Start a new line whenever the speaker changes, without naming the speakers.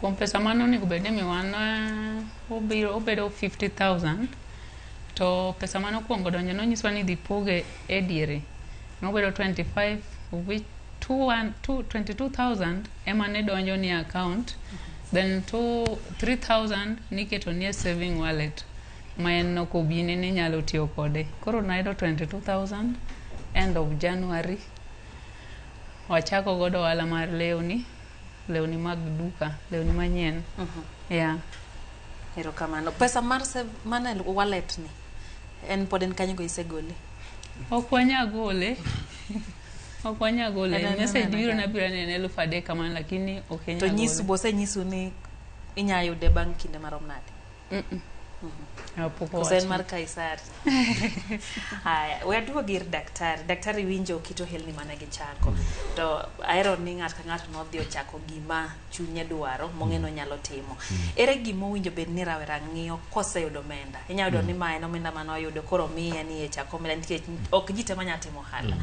Kuom pesa mane onego bed ni imiwa ne obiro obedo 50,000 to pesa mane okuongo donjo nonyiswa ni idhi poge e diere. Nobedo 25 of which 22,000 ema ne donjo ni account then 3,000 niketo ni e saving wallet ma en okobini ni inyalo tiyo kode. Koro nayudo 22,000 end of January. Wachako godo ohala mar lewni, lewni mag duka, lewni manyien. Yeah.
Erokamano. Pesa mar save mana e wallet ni en pod en kanyo go isegole?
Ok wanya gole. Ok wanya gole.
En
Message
anena
biro
ka.
na biro ni en 3000 kamano lakini ok inyal
To nyisu
gole.
bo osenyisu ni inya yude bang' kinde marom nade?
Mm-mm. Ah, pok
Koso en
owacho.
mar Kaisari? Haya, we aduog ir daktari. Daktari winjo kit ohelni mane gichako. To ahero ni ng'ato ka ng'ato nodhi ochako gima chunye dwaro mong'e ni onyalo timo. Ere gima owinjo bed ni rawera ng'iyo koseyudo omenda? Inya yudo ni ma en omenda mane oyudo koro omiye ni e chak omenda nikech ok ji te manya timo ohala.